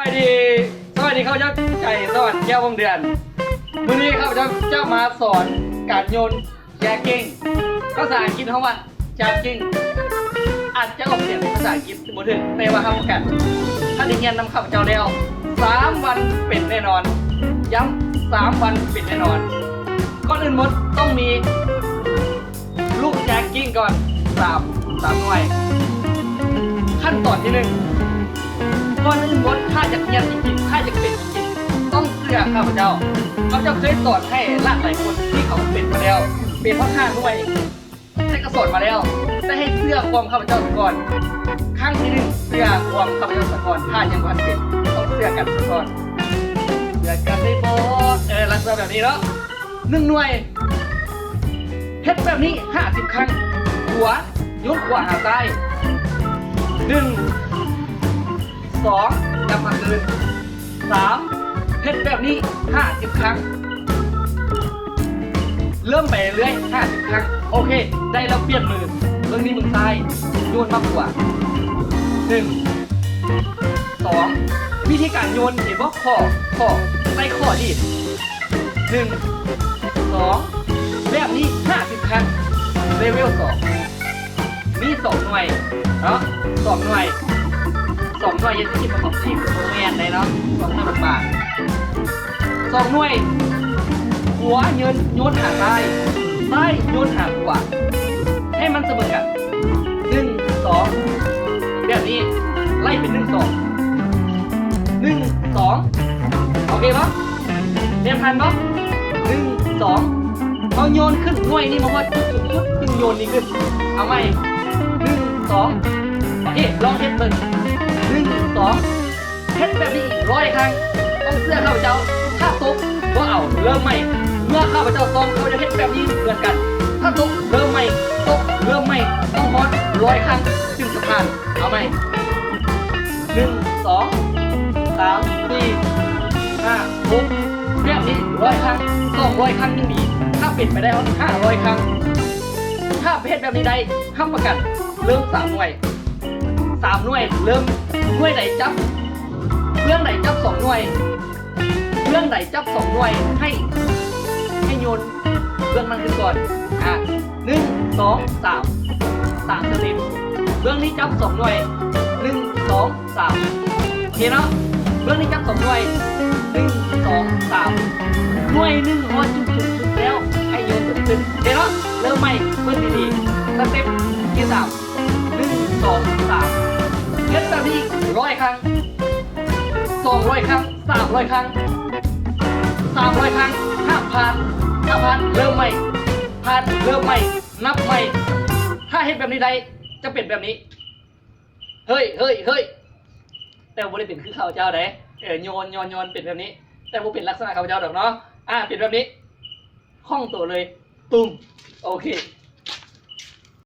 ສະບາຍດີ ສະບາຍດີ ຂ້າພະເຈົ້າໃຈສະຫວັນ ແກ້ວວົງເດືອນ. ມື້ນີ້ຂ້າພະເຈົ້າຈະມາສອນການໂຍນ jacking. ພາສາອັງກິດເຮົາວ່າ jacking. ອາດຈະອອກສຽງເປັນພາສາອັງກິດບໍ່ຖືກ, ແຕ່ວ່າຮັບປະກັນ ຖ້າໄດ້ຮຽນນຳຂ້າພະເຈົ້າແລ້ວ ສາມວັນເປັນແນ່ນອນ. ຢ້ຳ ສາມວັນເປັນແນ່ນອນ. ກ່ອນອື່ນໝົດຕ້ອງມີ ລູກ jacking ກ່ອນ ສາມ ສາມໜ່ວຍ. ຂັ້ນຕອນທີໜຶ່ງ ກ່ອນອື່ນໝົດ ຖ້າຢາກຮຽນຈິງໆ ຖ້າຢາກເປັນຈິງໆ ຕ້ອງເຊື່ອຂ້າພະເຈົ້າ. ຂ້າພະເຈົ້າເຄີຍສອນໃຫ້ຫຼາກຫຼາຍຄົນທີ່ເຂົາເປັນມາແລ້ວ ເປັນຮອດຫ້າໜ່ວຍ ແຕ່ກໍສອນມາແລ້ວ, ແຕ່ໃຫ້ເຊື່ອຄວາມຂ້າພະເຈົ້າສາກ່ອນ. ຄັ້ງທີໜຶ່ງ ເຊື່ອຄວາມຂ້າພະເຈົ້າສາກ່ອນ. ຖ້າຍັງບໍ່ທັນເປັນ ຕ້ອງເຊື່ອກັນສາກ່ອນ. ເຊື່ອກັນໄດ້ບໍ່? ເອີ ລັກສະນະແບບນີ້ເນາະ. ໜຶ່ງໜ່ວຍ ເຮັດແບບນີ້ຫ້າສິບຄັ້ງ. ຂວາ ໂຍນຂວາຫາຊ້າຍ ໜຶ່ງ ສອງ ກັບມາຄືນ ສາມ ເຮັດແບບນີ້ຫ້າສິບຄັ້ງ. ເລີ່ມໄປເລື້ອຍໆ ຫ້າສິບຄັ້ງ. ໂອເຄ ໄດ້ແລ້ວ ປ່ຽນມື ເບິ່ງນີ້ເບິ່ງຊ້າຍ ໂຍນມາຂວາ ໜຶ່ງ ສອງ ວິທີການໂຍນ ເຫັນບໍ່? ຂໍ້ ຂໍ້ ໃສ່ຂໍ້ດີດ ໜຶ່ງ ສອງ ແບບນີ້ຫ້າສິບຄັ້ງ. ເລເວວສອງ ມີສອງໜ່ວຍເນາະ ສອງໜ່ວຍ ສອງໜ່ວຍ ຢ່າຊິຄິດວ່າຂອງຈິງ ບໍ່ແມ່ນໄດ໋ເນາະ ສອງໜ່ວຍບາດໆ ສອງໜ່ວຍ ຂວາໂຍນ ໂຍນຫາຊ້າຍ ຊ້າຍໂຍນຫາຂວາ ໃຫ້ມັນສະເໝີກັນ ໜຶ່ງ ສອງ ແບບນີ້ ໄລ່ເປັນ ໜຶ່ງ ສອງ ໜຶ່ງ ສອງ ໂອເຄບໍ່? ແມ່ນພັນບໍ່? ໜຶ່ງ ສອງ ເຮົາໂຍນຂຶ້ນ ໜ່ວຍນີ້ມາຮອດຈຸດສູງສຸດ ຈຶ່ງໂຍນນີ້ຂຶ້ນ. ເອົາໃໝ່ ໜຶ່ງ ສອງ ໂອເຄ ລອງເຮັດເບິ່ງ ໜຶ່ງ ສອງ ເຮັດແບບນີ້ອີກຮ້ອຍຄັ້ງ. ຕ້ອງເຊື່ອຂ້າພະເຈົ້າ. ຖ້າຕົກ ບໍ່ເອົາ ເລີ່ມໃໝ່. ເມື່ອຂ້າພະເຈົ້າສອນ ຂ້າພະເຈົ້າເຮັດແບບນີ້ເໝືອນກັນ. ຖ້າຕົກ ເລີ່ມໃໝ່ ຕົກ ເລີ່ມໃໝ່ ຕ້ອງຮອດຮ້ອຍຄັ້ງຈຶ່ງຈະຜ່ານ. ເອົາໃໝ່ ໜຶ່ງ ສອງ ສາມ ສີ່ ຫ້າ ຫົກ ແບບນີ້ຮ້ອຍຄັ້ງ ສອງຮ້ອຍຄັ້ງຍັງດີ. ຖ້າເປັນໄປໄດ້ຮອດຫ້າຮ້ອຍຄັ້ງ. ຖ້າເຮັດແບບນີ້ໄດ້ ຮັບປະກັນ ເລີ່ມສາມໜ່ວຍ ສາມໜ່ວຍ ເລີ່ມ ໜ່ວຍໃດຈັບ ເບື້ອງໃດຈັບສອງໜ່ວຍ ເບື້ອງໃດຈັບສອງໜ່ວຍ ໃຫ້ ໃຫ້ໂຍນເບື້ອງນັ້ນຂຶ້ນກ່ອນ. ອາ ໜຶ່ງ ສອງ ສາມ ສາມສະເຕັບ. ເບື້ອງນີ້ຈັບສອງໜ່ວຍ ໜຶ່ງ ສອງ ສາມ ໂອເຄເນາະ. ເບື້ອງນີ້ຈັບສອງໜ່ວຍ ໜຶ່ງ ສອງ ສາມ ໜ່ວຍໜຶ່ງຮອດຈຸດສູງສຸດແລ້ວ ໃຫ້ໂຍນຂຶ້ນ. ໂອເຄເນາະ. ເລີ່ມໃໝ່ ເບິ່ງດີໆ ສະເຕັບທີສາມ ໜຶ່ງ ສອງ ສາມ ເຮັດແບບນີ້ອີກຮ້ອຍຄັ້ງ ສອງຮ້ອຍຄັ້ງ ສາມຮ້ອຍຄັ້ງ ສາມຮ້ອຍຄັ້ງ. ຫ້າມພາດ ຫ້າມພາດ ເລີ່ມໃໝ່ ພາດ ເລີ່ມໃໝ່ ນັບໃໝ່. ຖ້າເຮັດແບບນີ້ໄດ້ ຈະເປັນແບບນີ້ ເຮີ້ຍ ເຮີ້ຍ ເຮີ້ຍ ແຕ່ບໍ່ໄດ້ເປັນຄືຂ້າພະເຈົ້າໃດ. ເອີ ໂຍນ ໂຍນ ໂຍນ ເປັນແບບນີ້ ແຕ່ບໍ່ເປັນລັກສະນະຂ້າພະເຈົ້າດອກເນາະ. ອາ ເປັນແບບນີ້ ຄ່ອງໂຕເລີຍ ຕຸ້ມ. ໂອເຄ